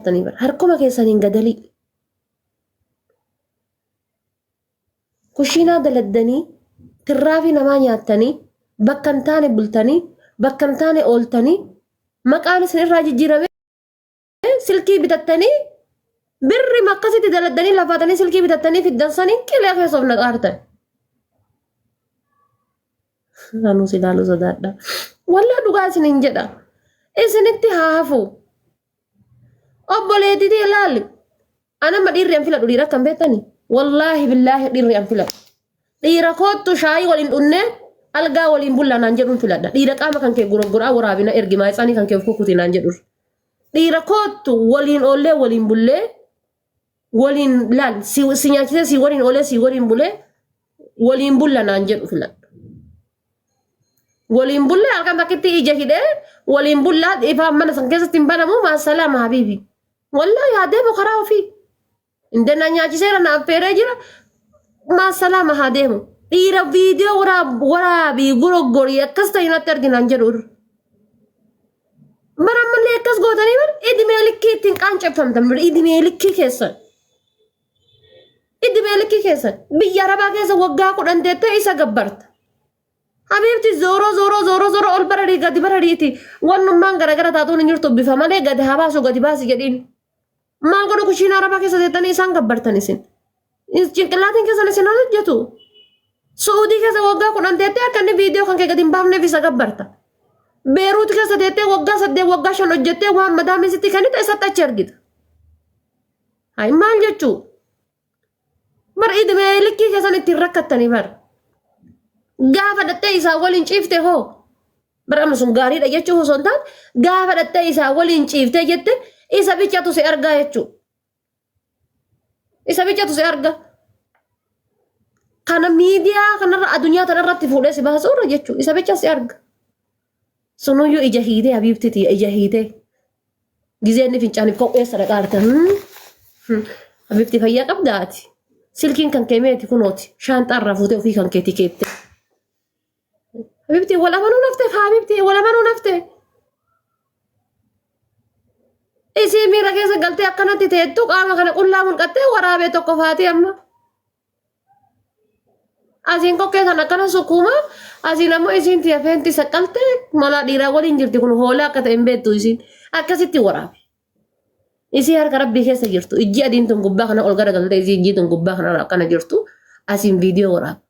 Tanii bara harkuma keessaniin gadalii. Kushiinaa daladdanii tirraafii namaa nyaattanii bakka hin taane bultanii bakka hin taane ooltanii maqaan isin irraa jijjiiramee silkii bitattanii birri akkasitti daladdanii lafaatanii silkii bitattanii fiddan saniin qilee keessa of naqaartan. Anuu si ilaaluu sodaadha. Wallah dhugaa isiniin jedha. Isinitti haa hafu. Obboleettiitii ilaali. Ana amma dhiirri an filadhu dhiira akkam beektani? Wallaahi billaahi dhiirri an filadhu. Dhiira koottu shaayii waliin dhunnee algaa waliin bullaa naan jedhuun filadha. Dhiira qaama kan kee gurgurraa waraabina ergi maayitsaanii kan kee of kukkuti naan jedhu. Dhiira koottu waliin oollee waliin bullee waliin laal si nyaachisee si waliin oolee si waliin bulee waliin bulla naan jedhu filadhu. Waliin bullee halkan takkitti ija hidhee waliin bullaa ifaan mana san keessatti hin banamu maasalaama habiibi. Wallaahi haa deemu karaa ofii. Indanna nyaachiseera na affeeree jira. Maasalaama haa deemu. Dhiira viidiyoo waraabii goroggorii akkas ta'e natti arginaan jedhu irra. Bara ammallee akkas gootanii bar idimee likkii ittiin qaanceffamtan bar idimee likkii keessan. Idimee likkii keessan biyya arabaa keessa waggaa 10 teettee isa gabbarta. Habiibti zooroo zooroo zooroo zooroo ol bararii gadi barariiti. Wannummaan garagara taatuun hin jirtu bifa malee gadi haa baasu gadi baasi jedhiin. Maal godhu kushiina arabaa keessa teettanii isaan gabbartan isin. Cinqillaatiin keessan isin hojjetu. Su'uudii keessa waggaa 10 teettee akka inni viidiyoo kan kee gadi hin baafneef isa gabbarta. Beeruut keessa teettee waggaa 8 waggaa 5 hojjettee waan madaamiin sitti kennite isatti achi argita. Hayi maal jechuu? Bar idimee likkii keessan ittiin rakkattanii bar. Gaafa dhattee isaa waliin ciifte hoo? Bar amma sun gaariidha jechuu osoo hin taane gaafa dhattee isaa waliin ciiftee jette isa bichatu si argaa jechuu. Isa bichatu si arga. Kana miidiyaa kanarra addunyaa tanarratti fuudhee si baasuu irra jechuu isa bicha si arga. Sunuyyuu ija hiitee habiibtiti ija hiitee. Gizee inni fincaaniif ka'u eessa dhaqaa jirta? Habiibti fayyaa qabdaa ati? Silkiin kan kee meeti kunooti. Shaanxaa irraa fuutee ofii kan keetii keette. Habiibti wal amanuu nafte habiibti wal amanuu nafte. Isii miira keessa galtee akkanatti teettu qaama kana qullaa mulqattee waraabee tokko faatii amma. Asiin kokkee kan akkana sukkuuma asiin ammoo isiin tiya feenti saqqalte malaa dhiiraa waliin jirti kun hoolaa akka ta'e hin beektu isiin akkasitti waraabe. Isii harka rabbii keessa jirtu ijji adiin tun gubbaa kana ol garagaltee isii ijji tun gubbaa kana akkana jirtu asiin viidiyoo waraabe.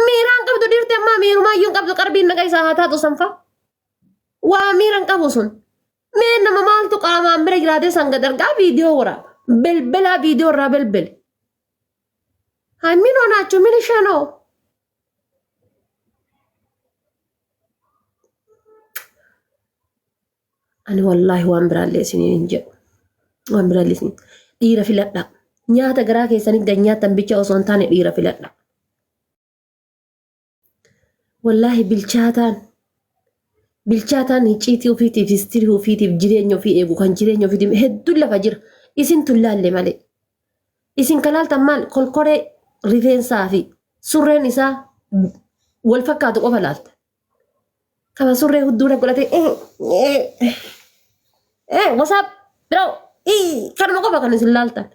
Miiraan qabdu dhiirti ammaa miirumaayyuu hin qabdu qarbiin naqa isaa haa taatu sanfaa. Waa miira hin qabu sun. Mee nama maaltu qaamaan bira jiraatee san gad argaa viidiyoo waraaba. Belbelaa viidiyoo irraa belbele. Haa min honaachuu min shanoo. Ani wallaahi waan biraallee isiniin hin jedhu. Waan biraallee isin dhiira filadhaa. Nyaata garaa keessanii gad nyaattan bicha osoo hin taane dhiira filadhaa. Wallaahi bilchaataan bilchaataan icciitii ofiitiif histirii ofiitiif jireenya ofii eegu kan jireenya ofiitiif hedduun lafa jira. Isin tullaalle malee. Isin kalaaltan maal kolkoree rifeensaa fi surreen isaa wal fakkaatu qofa laalta. Kama surree hudduura godhatee wasaap biroo kanuma qofa kan isin laaltan.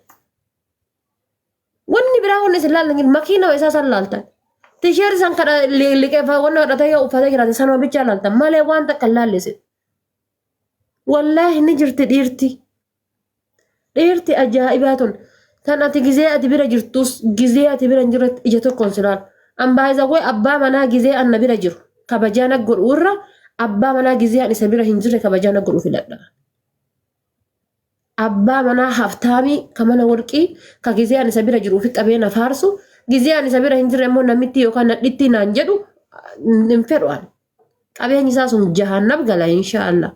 Wanni biraa wanni isin laaltan jiru makiinama isaa san laaltan. Tisheerti san kadha liqeeffa wanna kadhatee yoo uffatee jiraate sanuma bichaa laaltan malee waan takka hin laalle isin. Wallaahi ni jirti dhiirti. Dhiirti ajaa'ibaa tun tan ati gizee ati bira jirtus gizee ati bira hin jirretti ija tokkoon si laalu. An baay'izawwee abbaa manaa gizee an na bira jiru kabajaa na godhu irra abbaa manaa gizee an isa bira hin jirre kabajaa na godhu filadha. Abbaa manaa haftaamii ka mana warqii ka gizee an isa bira jiru ofi qabee na faarsu gizee an isa bira hin jirre immoo namitti yookaan nadhittii naan jedhu hin fedhu ani. Qabeenyi isaa sun jahannab gala inshaallah.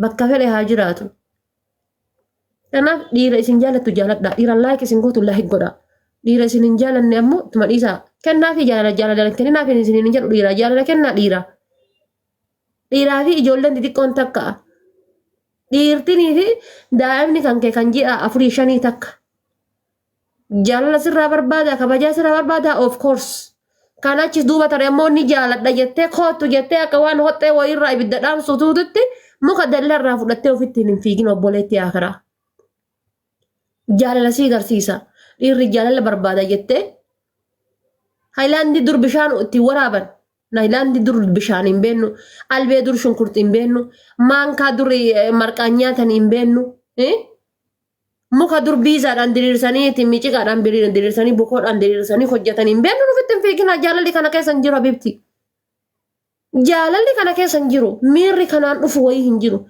Bakka fedhe haa jiraatu. Kanaaf dhiira isin jaalattu jaaladhaa. Dhiira like isin gootu like godhaa. Dhiira isin hin jaalanne ammoo ittuma dhiisaa. Kennaa fi jaalala jaalala kenninaa fi isin hin jedhu dhiira jaalala kennaa dhiira. Dhiiraa fi ijoolleen xixiqqoon takka. Dhiirtinii fi daa'imni kan kee kan ji'a afurii shanii takka. Jaalala sirraa barbaada kabajaa sirraa barbaada of course. Kan achis duuba tare ammoo ni jaaladha jettee koottu jettee akka waan hoxxee wayiirraa ibidda dhaamsu tuututti Muka dallarraa fudhattee ofitti hin fiigin obboleetti akiraa. Jaalala sii garsiisa. Dhiirri jaalala barbaada jettee Haayilaandii dur bishaan ittiin waraaban. Haayilaandii dur bishaan hin beennu. Albee dur shunkurtii hin beennu. Maankaa dur marqaan nyaatan hin beennu. Muka dur biizaadhaan diriirsanii ittiin miciqaadhaan diriirsanii bukoodhaan diriirsanii hojjetan hin beennu nufitti hin fiiginaa jaalalli kana keessa hin jiru habibti. Jaalalli kana keessa hin jiru. Miirri kanaan dhufu wayii hin jiru.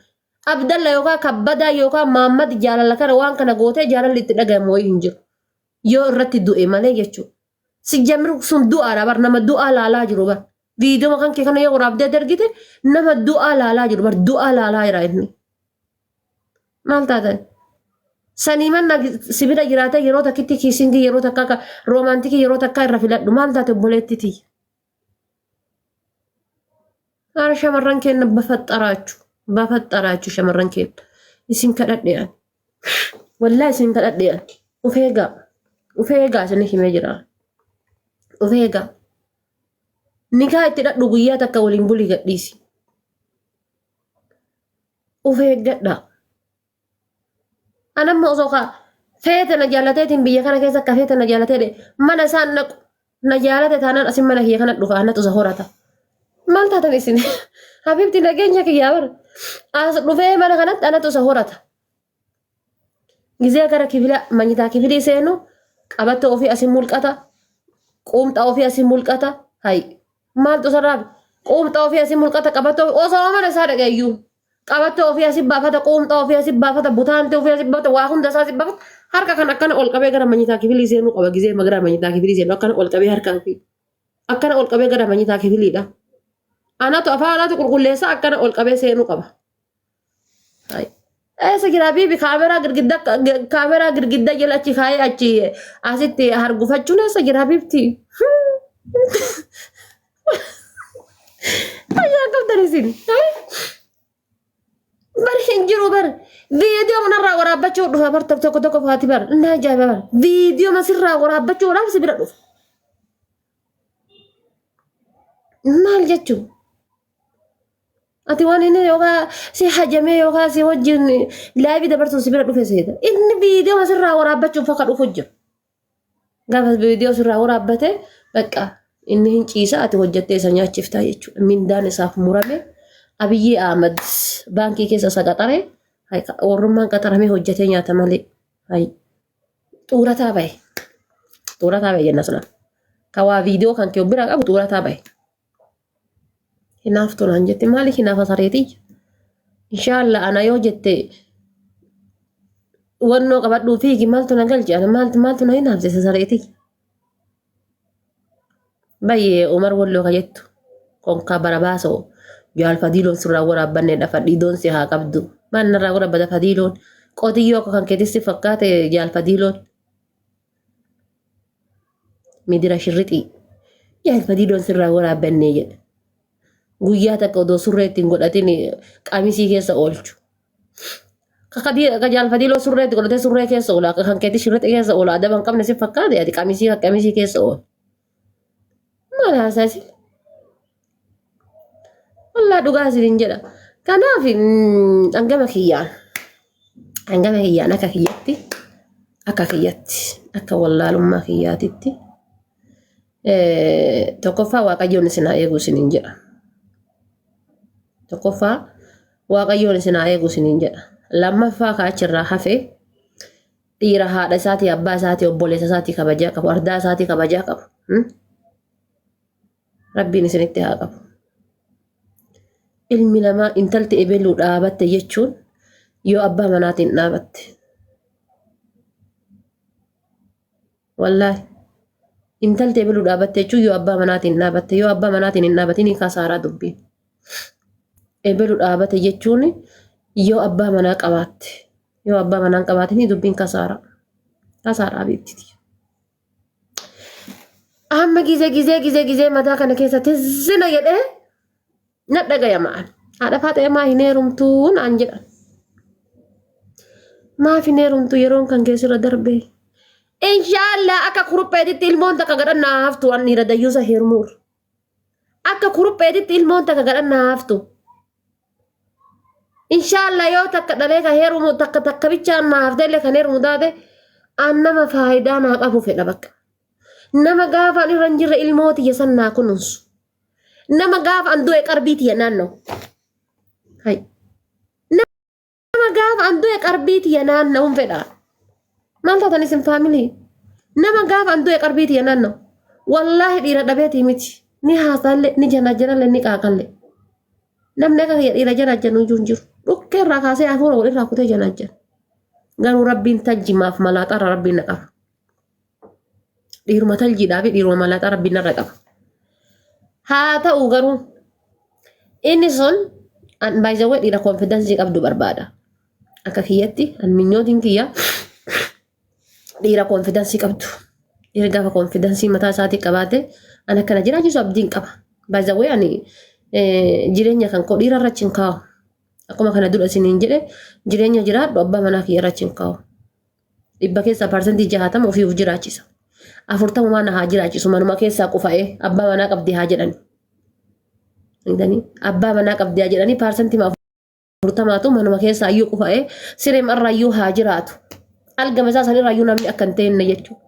Abdalla yookaan Kabbadaa yookaan Maammad jaalala kana waan kana gootee jaalalli itti dhagahamu wayii hin jiru. Yoo irratti du'e malee jechuudha. Si jamir sun du'aadha bar nama du'aa laalaa jiru bar. Viidiyoo kan kee kana yoo waraabdee dargite nama du'aa laalaa jiru bar du'aa laalaa jira inni. Maal taatan? Sanii manna sibira jiraatee yeroo takkitti kiisingii yeroo takka roomaantikii yeroo takka irra filadhu maal taate obboleetti tiyya. Haara shamarran keenya bafaxxaraachu bafaxxaraachu shamarran keenya isin kadhadhe ani. Wallaahi isin kadhadhe ani. Of eegaa of eegaa isin himee jira. Of eegaa. Nikaa itti dhadhu guyyaa takka waliin bulii gadhiisi. Of eeggadhaa. Anamma osoo ka feete na jaalateetiin biyya kana keessa akka feete na jaalatee dhe mana isaan naqu na jaalate taanaan asin mana kiyya kana dhufa anatu isa horata. Maal taatan isin? Habibti nageenya kiyyaa bar. As dhufee mana kanatti anatu isa horata. Gizee gara kifila manyitaa kifilii seenu qabattoo ofii asin mulqata. Quumxaa ofii asin mulqata. Hay maaltu sarraa quumxaa ofii asin mulqata qabattoo osoo mana isaa dhaqe iyyuu. Qabattoo ofii asi baafata, quumxaa ofii asi baafata, butaantee ofii asi baafata, waa hunda isaa asi baafata. Harka kan akkana ol qabee gara manyitaa kifilii seenuu qaba. Gizee gara manyitaa kifilii seenu akkana ol qabee harka ofii. Akkana ol qabee gara manyitaa kifiliidha. Anatu afaan anatu qulqulleessa akkana ol qabee seenuu qaba. Eessa jira biibi kaameraa girgidda kaameraa girgidda jala achi kaayee achi asitti hargufachuun eessa jira biibti? Fayyaa qabdan isin. Bar hin jiru bar. Viidiyoo manarraa waraabbachuu dhufa bar tokko tokko faati bar. Inni ajaa'iba bar. Viidiyoo masirraa waraabbachuudhaaf si bira dhufa. Maal jechuun? Ati waan inni yookaan si hajamee yookaan si wajjin laayivii dabarsuun si bira dhufe seeta. Inni viidiyoo masirraa waraabbachuuf akka dhufu jira. Gaafa viidiyoo sirraa waraabbate bakka inni hin ciisa ati hojjettee isa nyaachiftaa jechuudha. Mindaan isaaf murame Abiyyii Ahmad baankii keessa isa qaxare warrummaan qaxaramee hojjetee nyaata malee. Xuurataa bahe. Xuurataa bahe jenna suna. Kawaa viidiyoo kan kee biraa qabu xuurataa bahe. Hinaaftu naan jette maali hinaafa sareetii? Inshaallah ana yoo jette wannoo qabadhuu fiigi maaltu na galche ana maaltu maaltu na hinaafsise sareetii? Bayyee Umar Walloo ka jettu konkaa barabaasoo jaal fadiiloon sirraa waraabbanneedha fadhiidoon si haa qabdu maal narraa waraabbata fadiiloon qotiyyoo akka kan keetis si fakkaate jaal fadiiloon. Midira shirrixii. Jaal fadiiloon sirraa waraabbannee jedhe. Guyyaa takka odoo surree ittiin godhatin qamisii keessa oolchu. Ka jaal fadiiloo surree itti godhatee surree keessa oola. Akka kan keetii shirrixii keessa oola. Adaba hin qabne si fakkaate ati qamisii qamisii keessa oola. Maal haasaa isin? Wallaa dhugaa isiniin jedha. Kanaaf hangama kiyyaan hangama kiyyaan akka kiyyatti akka kiyyatti akka wallaalummaa kiyyaatitti tokkoffaa waaqayyoon isin haa eegu isiniin jedha. Tokkoffaa waaqayyoon isin haa eegu isiniin jedha. Lammaffaa ka achirraa hafe dhiira haadha isaatii abbaa isaatii obboleessa isaatii kabajaa qabu ardaa isaatii kabajaa qabu. Rabbiin isinitti haa qabu. Ilmi namaa intalti ebeluu dhaabatte jechuun yoo abbaa manaatiin dhaabatte. Wallaahi. Intalti ebeluu dhaabatte jechuun yoo abbaa manaatiin dhaabatte yoo abbaa manaatiin hin dhaabatin kasaaraa dubbiin. Ebelu dhaabate jechuun yoo abbaa manaa qabaatte yoo abbaa manaa hin qabaatin dubbiin kasaaraa. Kasaaraa beektiti. Amma gizee gizee gizee gizee mataa kana keessatti zina jedhee na dhagayama. Haadha faaxee maa hin heerumtuu naan jedhan. Maaf hin heerumtu yeroon kan keessirra darbe. Inshaallah akka kurupheetitti ilmoon takka gadhannaa haftu waan dhiira dayyuusa heerumuur. Akka kurupheetitti ilmoon takka gadhannaa haftu. Inshaallah yoo takka dhalee ka heerumu takka takka bichaan naa hafteellee kan heerumu taate an nama faayidaa naa qabu fedha bakka. Nama gaafa an irra hin jirre ilmoo tiyya san naa kunuunsu. Nama gaafa an du'e qarbii tiyya naanna'u. Hay. Nama gaafa an du'e qarbii tiyya naanna'uun fedha. Maal taatan isin faamilii? Nama gaafa an du'e qarbii tiyya naanna'u. Wallaahi dhiira dhabeetii miti. Ni haasaallee, ni janajjanallee, ni qaaqallee. Namni akka kiyya dhiira janajjanu iyyuu hin jiru. Dhukkee irraa kaasee hafuura wal irraa kutee janajjan. Garuu rabbiin tajjimaaf malaaxaarra rabbiin na qaba. Dhiiruma taljiidhaa fi dhiiruma malaaxaa rabbiin narra qaba. Haa ta'u garuu inni sun an by the way dhiira konfidansii qabdu barbaada. Akka kiyyatti an minyootiin kiyya dhiira konfidansii qabdu. Dhiira gaafa konfidansii mataa isaatii qabaate an akkana jiraachisu abdiin qaba. By the way ani jireenya kan koo dhiira irra hin kaa'u. Akkuma kana dura isiniin jedhe jireenya jiraadhu abbaa manaa kiyya irra hin kaa'u. Dhibba keessaa 60% ofii of jiraachisa. 40 na haa jiraachisu manuma keessaa qufa'ee abbaa manaa qabdi haa jedhani. Argitanii? Abbaa manaa qabdi haa jedhanii 40%tu manuma keessaa iyyuu qufa'ee siree irraa iyyuu haa jiraatu. Algama isaa sanirraa iyyuu namni akka hin teenne jechuudha.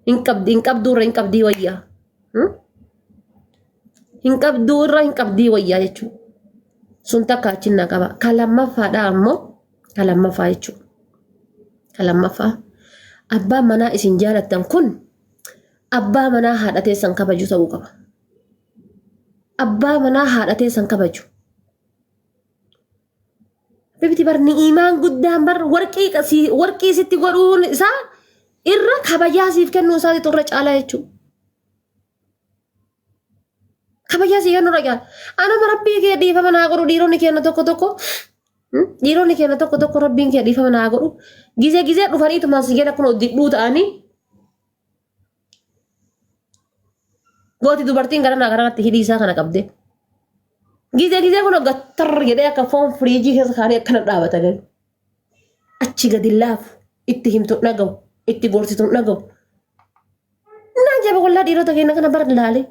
Hin qabdi hin qabduu irra hin qabdii wayyaa. Hin qabduu irra hin qabdii wayyaa jechuudha. Sun takka achi na qaba. Ka lammaffaadhaa ammoo ka lammaffaa jechuudha. Ka lammaffaa abbaan manaa isin jaalattan kun abbaa manaa haadha teessan kabaju ta'uu qaba. Abbaa manaa haadha teessan kabaju. Bibiti bar ni'imaan guddaan bar warqii warqii sitti godhuun isaa irra kabajaa siif kennuu isaatiitu irra caalaa jechuudha. Kabajaa sii kennuu irra caala. Anama rabbii kee dhiifama naa godhu dhiironni keenya tokko tokko dhiironni keenya tokko tokko rabbiin kee dhiifama naa godhu gizee gizee dhufaniitumaan si jala kun didhuu ta'anii gooti dubartiin gara naa garanatti hidhii isaa kana qabdee. Gizee gizee kun gattar jedhee akka foon firiijii keessa kaanii akkana dhaabatan. Achi gadi laafu itti himtu dhagahu itti gorsitu dhagahu. Naa jaba wallaa dhiirota keenya kana bara laalee.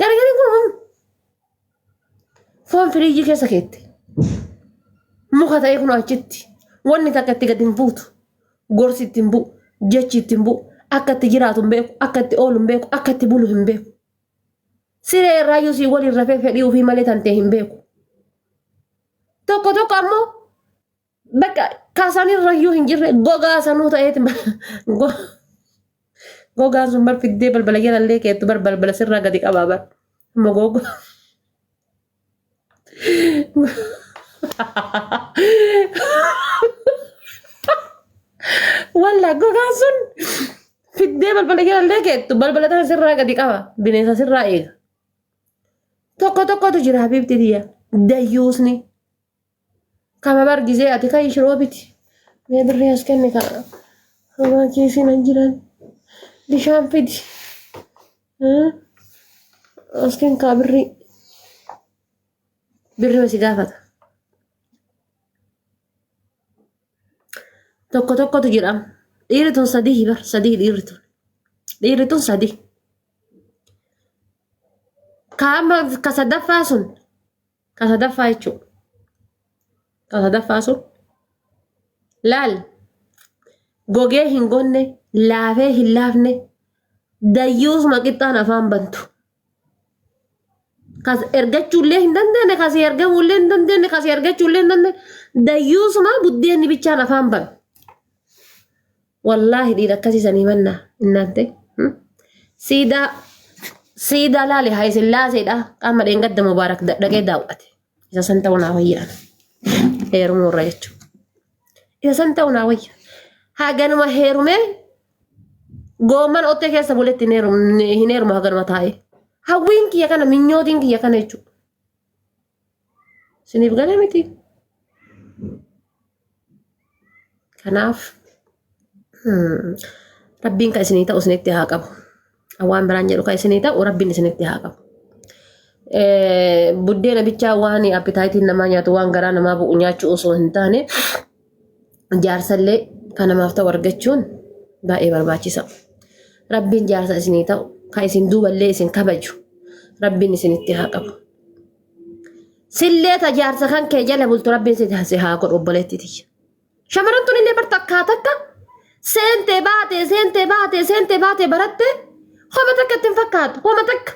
Gargari kun foon firiijii keessa keette. Muka ta'ee kun achitti wanni takka itti gadi hin buutu. Gorsi itti hin bu'u, jechi itti hin bu'u, akka itti jiraatu hin beeku, akka itti oolu hin beeku, akka itti bulu hin beeku. Siree irraayyuu sii waliin rafee fedhii ofii malee tantee hin beeku. Tokko tokko ammoo bakka kaasanirrayyuu hin jirre gogaa sanuu ta'eeti gogaan sun bar fiddee balbala jalallee keettu bar balbala sirraa gadi qabaa bar. Amma gogo. Walla gogaan sun fiddee balbala jalallee keettu balbala tana sirraa gadi qaba bineensa sirraa eega. Tokko tokkotu jira habiibti tiyya dayyuusni. Kama bar gizee ati kan shiroo biti. Mee birrii as kenni ka. Hamaa kiisii nan jiran. Bishaan fidi. As kenni kaa birrii. Birrii si gaafata. Tokko tokkotu jira. Dhiirri tun sadii bar sadii dhiirri tun. Dhiirri tun sadii. Ka amma ka sadaffaa sun ka sadaffaa jechuudha. Ka sadaffaa sun laal gogee hin gonne laafee hin laafne dayyuusuma qixxaan afaan bantu. Kas ergachuullee hin dandeenye kasii ergamuullee hin dandeenye kasii ergachuullee hin dandeenye dayyuusuma buddeenni bichaan afaan banu. Wallaahi dhiira akkasii sanii mannaa innaante. Siidaa siidaa laali haa isin laaseedha qaama dheengadda mubaarak dhaqee daawwate. Isa san ta'uu naa wayyaa. Heerumuu irra jechuudha. Isa san ta'uu naa wayya. Haganuma heerumee goomman ottee keessa buletti hin heerumu haganuma taa'ee. Hawwiin kiyya kana minyootiin kiyya kana jechuudha. Isiniif galee miti. Kanaaf rabbiin kan isinii ta'u isinitti haa qabu. Waan biraan jedhu kan isinii ta'u rabbiin isinitti haa qabu. Buddeena bichaa waan appitaayitiin namaa nyaatu waan garaa namaa bu'u nyaachuu osoo hin taane jaarsallee kan namaaf ta'u argachuun baay'ee barbaachisa. Rabbiin jaarsa isinii ta'u kan isin duuballee isin kabaju rabbiin isinitti haa qabu. Sillee ta jaarsa kan kee jala bultu rabbiin si haa godhu obboleettii tiyya. Shamarran tun illee bar takkaa takka seentee baatee seentee baatee seentee baatee baratte homa takka itti hin fakkaatu homa takka.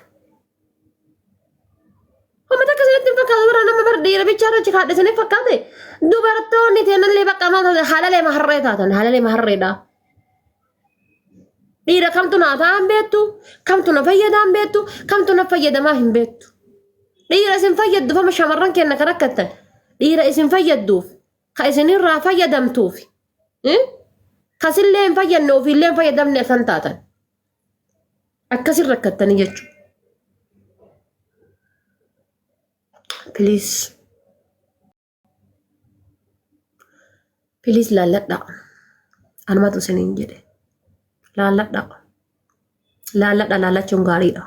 Homa takka isinitti hin fakkaatu bara nama bara dhiira bichaa irra kaadhe isinitti fakkaate dubartoonni teenallee bakka maal taatan halalee maharree taatan halalee maharreedha. Dhiira kamtu naa ta'an beektu kamtu na fayyadaan beektu kamtu na fayyadamaa hin beektu. Dhiira isin fayyadduuf amma shamarran keenya kan rakkattan dhiira isin fayyadduuf ka isinirraa fayyadamtuuf kasillee hin fayyadne ofiillee hin fayyadamne san taatan. Akkasin rakkattanii jechuudha. Please. Please laalladhaa. Anumatu isiniin jedhe. Laalladhaa. Laalladhaa laallachuun gaariidha.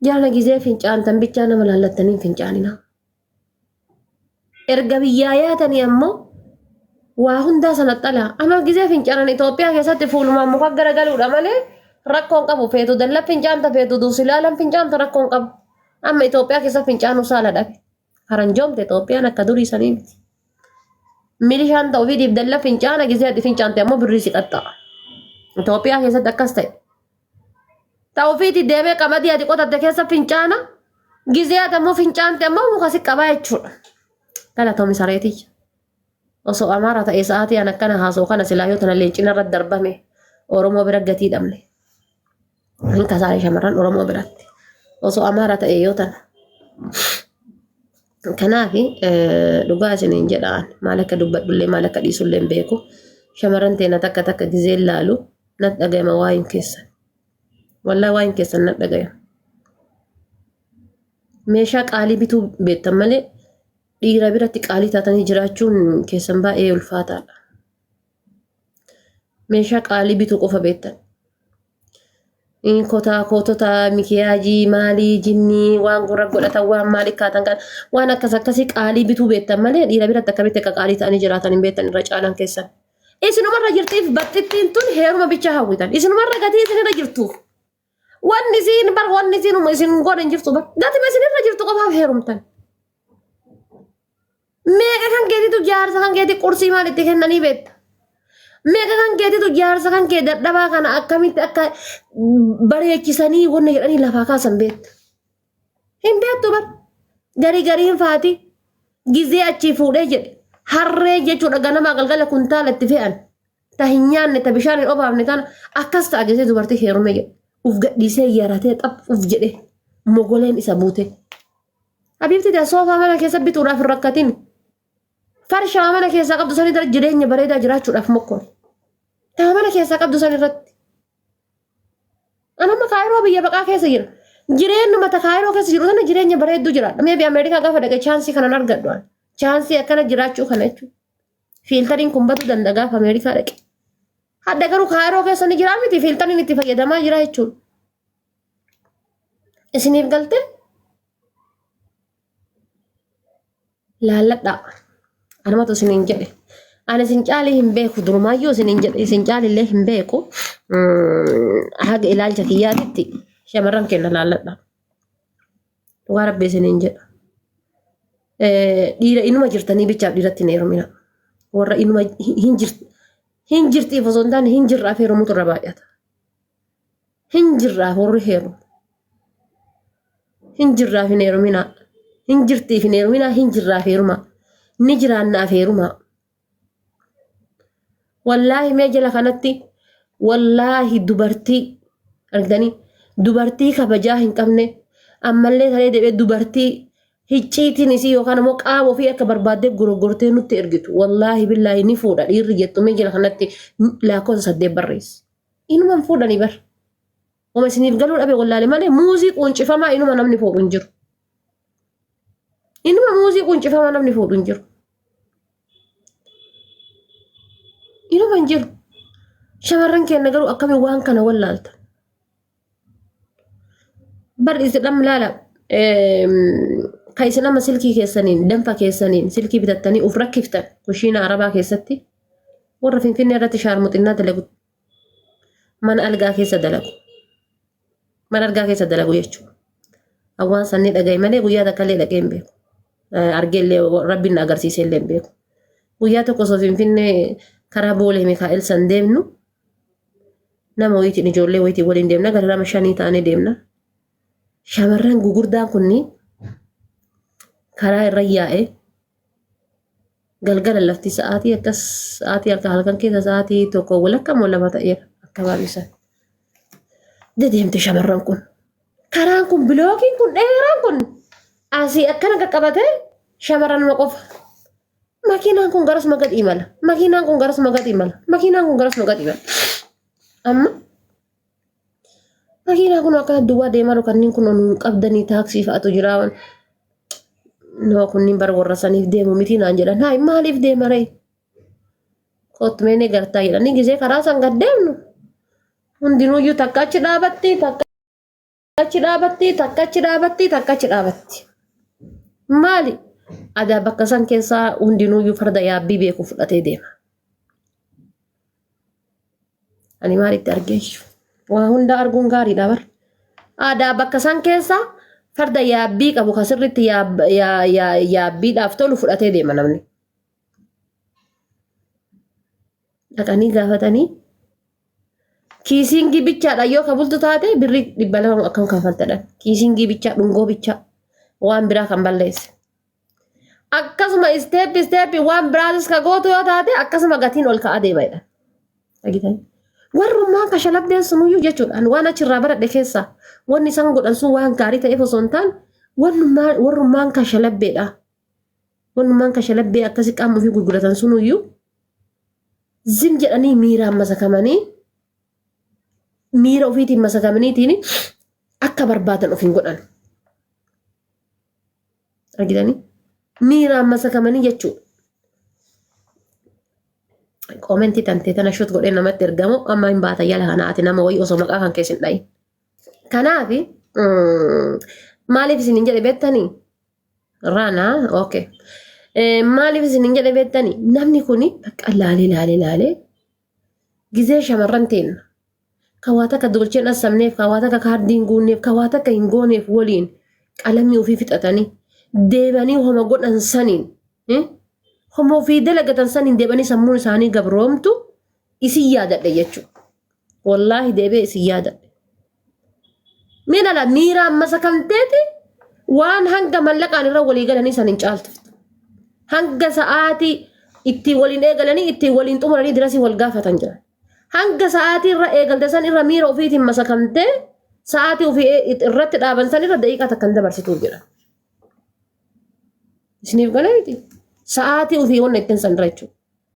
Jaala gizee fincaantan bichaa nama laallattanii hin fincaaninaa. Erga biyyaa yaatanii ammoo waa hundaa sana xalaa. Amma gizee fincaanan Itoophiyaa keessatti fuulumaan muka garagaluudha malee rakkoon qabu. Feetu dalla fincaanta feetu duusilaalan fincaanta rakkoon qabu. Amma Itoophiyaa keessa fincaanuu saala dhabe. Faranjoomte Itoophiyaan akka durii sanii miti. Milishaan ta'u ofiitiif dalla fincaana gizee ati fincaante ammoo birrii si qaxxa'a. Itoophiyaa keessatti akkas ta'e. Ta ofiiti deemee qamadii ati qotatte keessa fincaana gizee ati ammoo fincaante ammoo muka si qabaa jechuudha. Galatoomi sareetiyya. Osoo Amaara ta'e sa'aatii an akkana haasa'u kana silaa yoo tana leencina irratti darbame Oromoo bira gatii dhabne. Hin kasaare shamarran Oromoo biratti. Osoo Amaara ta'e yoo tana. Kanaaf dhugaa isiniin jedhaan maal akka dubbadhullee maal akka dhiisullee hin beeku. Shamarran teena takka takka gizeen laalu nat dhagayama waa'een keessan. Wallaahi waa'een keessan nat dhagayama. Meeshaa qaalii bituu beektan malee dhiira biratti qaalii taatanii jiraachuun keessan baay'ee ulfaataadha. Meeshaa qaalii bituu qofa beektan. Kotaa kootota mikiyaajii maalii jinnii waan gurra godhatan waan maalii kaatan kan waan akkas akkasii qaalii bituu beektan malee dhiira biratti akkamitti akka qaalii ta'anii jiraatan hin beektan irra caalaan keessan. Isinumarra jirtiif baxxittiin tun heeruma bichaa hawwitan. Isinumarra gatii isinirra jirtuuf. Wanni isiin bar wanni isiin isin godhan hin jirtu bar. Gatima isinirra jirtu qofaaf heerumtan. Meeqa kan keetitu jaarsa kan keeti qursii maal itti kennanii beekta? Meeqa kan keetitu jaarsa kan kee dadhabaa kana akkamitti akka bareechisanii wanna jedhanii lafaa kaasan beekta? Hin beektu bar. Garii gariin faati gizee achii fuudhee jedhe harree jechuudha ganamaa galgala kuntaala itti fe'an. Ta hin nyaanne ta bishaan hin obaafne tana akkas ta'a gizee dubartii heerume jedhe. Uf gadhiisee yaratee xaph uf jedhe mogoleen isa buute. Habiibti tee soofaa mana keessa bituudhaaf hin rakkatin. Farshaa mana keessaa qabdu san irra jireenya bareedaa jiraachuudhaaf mokkori. Taa mana keessaa qabdu san irratti. An amma kaayiroo biyya baqaa keessa jira. Jireenyuma ta kaayiroo keessa jiru sana jireenya bareedduu jiraadha. Meebi Ameerikaa gaafa dhaqe chaansii kanan argadhu. an. Chaansii akkana jiraachuu kana jechuudha. Fiiltariin kun baduu danda'a gaafa Ameerikaa dhaqe. Hadda garuu kaayiroo keessa ni jiraa miti fiiltariin itti fayyadamaa jira jechuudha. Isiniif galte laalladhaa. Anumatu isiniin jedhe. Ani isin caalii hin beeku durumaayyuu isiniin jedhe isin caalillee hin beeku. Haga ilaalcha kiyyaatitti shamarran keenya laalladhaa. Dhugaa rabbi isiniin jedha. Dhiira inuma jirtanii bichaaf dhiiratti hin heerumina. Warra inuma hin jirti hin jirtiif osoo hin taane hin jirraaf heerumutu irra baay'ata. Hin jirraaf warri heerumu. Hin jirraaf hin heeruminaa. Hin jirtiif hin heeruminaa. Hin jirraaf heerumaa. Ni jiraannaaf heerumaa. Wallaahi mee jala kanatti wallaahi dubartii argitanii dubartii kabajaa hin qabne ammallee taree deebi'ee dubartii hicciitiin isii yookaan immoo qaama ofii akka barbaaddee gorogortee nutti ergitu wallaahi billaahi ni fuudha dhiirri jettu mee jala kanatti lakkoofsa saddeet barreessi. Inuma hin fuudhanii bar. Oma isiniif galuu dhabe wallaale malee muuzii quuncifamaa inuma namni fuudhu hin jiru. Inuma muuzii quuncifamaa namni fuudhu hin jiru. Inuma hin jiru. Shamarran keenya garuu akkamiin waan kana wallaalta. Bar isin amma laala kan isin amma silkii keessaniin danfa keessaniin silkii bitattanii uf rakkiftan kushiina arabaa keessatti warra finfinnee irratti shaarmuxinnaa dalagu mana algaa keessa dalagu. Mana algaa keessa dalagu jechuudha. Waan sanni dhagaye malee guyyaa takka illee dhaqee hin beeku. Argee illee rabbiin na agarsiisee illee hin beeku. Guyyaa tokko osoo Finfinnee karaa Boolee Mikaa'el san deemnu nama wayiitiin ijoollee wayiitiin waliin deemna gara nama shanii taanee deemna. Shamarran gugurdaan kunniin karaa irra yaa'ee galgala lafti sa'aatii akkas sa'aatii halkan halkan keessa sa'aatii tokko walakka moo lama ta'eera akka baay'isan. Dedeemte shamarran kun. Karaan kun bilookiin kun dheeraan kun asii akkana qaqqabatee shamarranuma qofa. Makiinaan kun garasuma gad imala. Makiinaan kun garasuma gad imala. Makiinaan kun garasuma gad imala. Amma makiinaa kun akkana duwwaa deemaa jiru kanneen kun nuun qabdanii taaksii fa'atu jira. Noo kunniin bara warra saniif deemu miti naan jedhan. Hayi maaliif deema ree? Kottu mee ni gartaa jedhanii gisee karaa san gad deemnu. Hundinuuyyuu takka achi dhaabatti takka achi dhaabatti takka achi dhaabatti takka achi dhaabatti. Maali? Adaa bakka san keessaa hundinuuyyuu farda yaabbii beeku fudhatee deema. Ani maalitti argeeyyu? Waa hunda arguun gaariidha bar. Aadaa bakka san keessa farda yaabbii qabu kan sirriitti yaabbiidhaaf tolu fudhatee deema namni. Dhaqanii gaafatanii kiisiingii bichaadha yoo ka bultu taate birrii 200 akkam kanfaltadha. Kiisiingii bichaa dhungoo bichaa waan biraa kan balleesse. Akkasuma isteeppi isteeppi waan biraatis ka gootu yoo taate akkasuma gatiin ol ka'aa deema jedha. Argitanii? Warrummaan kashalabdeen sunuyyuu jechuudha. Ani waan achirraa baradhe keessaa wanni isaan godhan sun waan gaarii ta'eef osoo hin taane warrummaan kashalabbeedha. Warrummaan kashalabbee akkasii qaama ofii gurguratan sunuyyuu zim jedhanii miiraan masakamanii miira ofiitiin masakamaniitiin akka barbaadan of hin godhan. Argitanii? Miiraan masakamanii jechuudha. Koomentii tantee tana shut godhee namatti ergamu amma hin baata yala kana ati nama wayii osoo maqaa kan keessa hin dhayin. Kanaaf maaliif isin hin jedhe beektanii? Raana okay. Maaliif isin hin jedhe beektanii? Namni kuni bakka laalee laalee laalee Gizee shamarran teenna ka waa takka dolcheen assamneef, ka waa takka kaardii hin guunneef, ka waa takka hin gooneef waliin qalamii ofii fixatanii deebanii homa godhan saniin homa ofii dalagatan saniin deebanii sammuun isaanii gabroomtu isin yaadadhe jechuudha. Wallaahi deebi'ee isin yaadadhe. Mee lala miiraan masakamteeti waan hanga mallaqaan irra walii galanii san hin caaltu. Hanga sa'aatii ittiin waliin eegalanii ittiin waliin xumuranii dirasii wal gaafatan jira. Hanga sa'aatii irra eegalte san irra miira ofiitiin masakamtee sa'aatii ofii irratti dhaaban san irra daqiiqaa takka hin dabarsituuf jira. Isiniif galee miti? Sa'aatii ofii wanna ittiin san irra jechuudha.